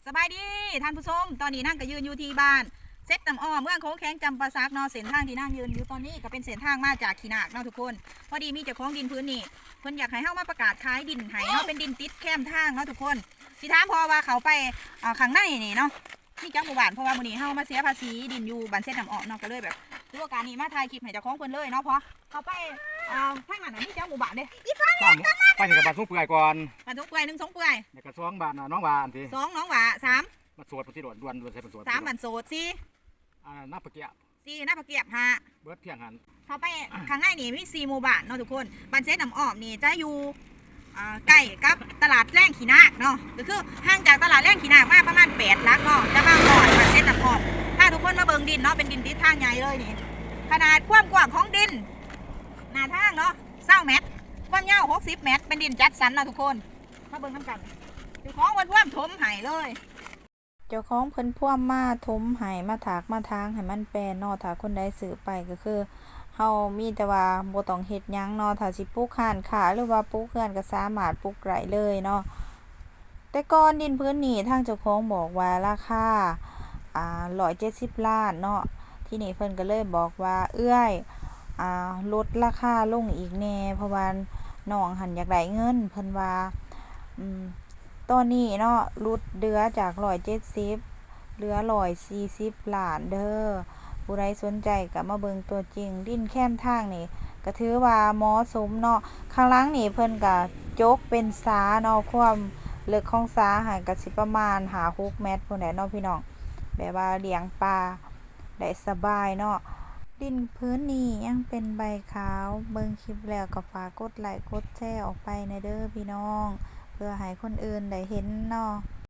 ສະບາຍດີທ່ານຜູ້ຊົມ, ຕອນນີ້ນາງກໍຢືນຢູ່ທີ່ບ້ານເຊັດນ້ຳອ້ອມ ເມືອງໂຂງ ແຂວງຈຳປາສັກເນາະ. ເສັ້ນທາງທີ່ນາງຢືນຢູ່ຕອນນີ້ກໍເປັນເສັ້ນທາງມາຈາກຂີ້ນາກເນາະທຸກຄົນ. ພໍດີມີເຈົ້າຂອງດິນພື້ນນີ້ ເພິ່ນຢາກໃຫ້ເຮົາມາປະກາດຂາຍດິນໃຫ້ເນາະ, ເປັນດິນຕິດແຄມທາງເນາະທຸກຄົນ. ຊິຖາມພໍ່ວ່າເຂົ້າໄປ ເອີ ຂ້າງໃນນີ້ເນາະ ມີຈັກໝູ່ບ້ານ, ເພາະວ່າມື້ນີ້ເຮົາມາເສຍພາສີດິນຢູ່ບ້ານເຊັດນ້ຳອ້ອມເນາະ, ກໍເລີຍແບບຖືໂອກາດນີ້ມາຖ່າຍຄລິບໃຫ້ເຈົ້າຂອງເພິ່ນເລີຍເນາະ. ພໍ່ ເຂົ້າໄປ ເອີ ທາງນັ້ນນະ ມີຈັກໝູ່ບ້ານເດ້? ບ້ານ ໄປນີ້ກໍບ້ານສົງເປືອຍກ່ອນ ບ້ານສົງເປືອຍ ໜຶ່ງ ສົງເປືອຍ ແລ້ວກໍສອງ ບ້ານໜອງຫວ້າ ອັນທີ່ ສອງ ໜອງຫວ້າ ສາມ ບ້ານໂສດ ບ້ານທີ່ດ່ວນ ດ່ວນ ດ່ວນໃສ່ບ້ານໂສດ ສາມ ບ້ານໂສດ ສີ່ ອ່າ ນາປະກຽບ ສີ່ ນາປະກຽບ ຫ້າ ເບິດພຽງຫັ້ນ. ເຂົ້າໄປຂ້າງໃນນີ້ມີສີ່ໝູ່ບ້ານເນາະທຸກຄົນ. ບ້ານເຊັດນ້ຳອ້ອມນີ້ຈະຢູ່ ອ່າ ໃກ້ກັບຕະຫຼາດແລງຂີ້ນາກເນາະ, ກໍຄືຫ່າງຈາກຕະຫຼາດແລງຂີ້ນາກມາປະມານແປດຫຼັກເນາະ, ຈະມາຮອດບ້ານເຊັດນ້ຳອ້ອມ. ພາທຸກຄົນມາເບິ່ງດິນເນາະ, ເປັນດິນຕິດທາງໃຫຍ່ເລີຍນີ້. ຂະໜາດຄວາມກວ້າງຂອງດິນໜ້າທາງເນາະ ຊາວແມັດ, ຄວາມຍາວຫົກສິບແມັດ, ເປັນດິນຈັດສັນເນາະທຸກຄົນ. ມາເບິ່ງນຳກັນ, ເຈົ້າຂອງເພິ່ນພວມຖົມໃຫ້ເລີຍ. ເຈົ້າຂອງເພິ່ນພວມມາຖົມໃຫ້ ມາຖາກມາຖາງໃຫ້ມັນແປນເນາະ. ຖ້າຄົນໃດຊື້ໄປກໍຄືເຮົາມີແຕ່ວ່າບໍ່ຕ້ອງເຮັດຫຍັງເນາະ, ຖ້າຊິປຸກຮ້ານຄ້າ ຫຼືວ່າປຸກເຮືອນກໍສາມາດປຸກໄດ້ເລີຍເນາະ. ແຕ່ກ່ອນດິນພື້ນນີ້ ທາງເຈົ້າຂອງບອກວ່າລາຄາ ອ່າ ຮ້ອຍເຈັດສິບລ້ານເນາະ. ທີນີ້ເພິ່ນກໍເລີຍບອກວ່າ ເອື້ອຍ ອ່າ ລົດລາຄາລົງອີກແດ່ ເພາະວ່ານ້ອງຫັ້ນຢາກໄດ້ເງິນ ເພິ່ນວ່າ. ອືມ ຕອນນີ້ເນາະ ຫຼຸດເຫຼືອຈາກຮ້ອຍເຈັດສິບ ເຫຼືອຮ້ອຍສີ່ສິບລ້ານເດີ. ຜູ້ໃດສົນໃຈກໍມາເບິ່ງຕົວຈິງ. ດິນແຄມທາງນີ້ກໍຖືວ່າເໝາະສົມເນາະ. ຂ້າງຫຼັງນີ້ເພິ່ນກໍຈົກເປັນສາເນາະ, ຄວາມເລິກຂອງສາຫັ້ນກໍຊິປະມານຫ້າຫົກແມັດພຸ້ນແຫຼະເນາະພີ່ນ້ອງ, ແບບວ່າລ້ຽງປາໄດ້ສະບາຍເນາະ. ດິນພື້ນນີ້ຍັງເປັນໃບຂາວ. ເບິ່ງຄລິບແລ້ວກໍຝາກກົດໄລ້ກົດແຊອອກໄປແດ່ເດີພີ່ນ້ອງ, ເພື່ອໃຫ້ຄົນອື່ນໄດ້ເຫັນເນາະ.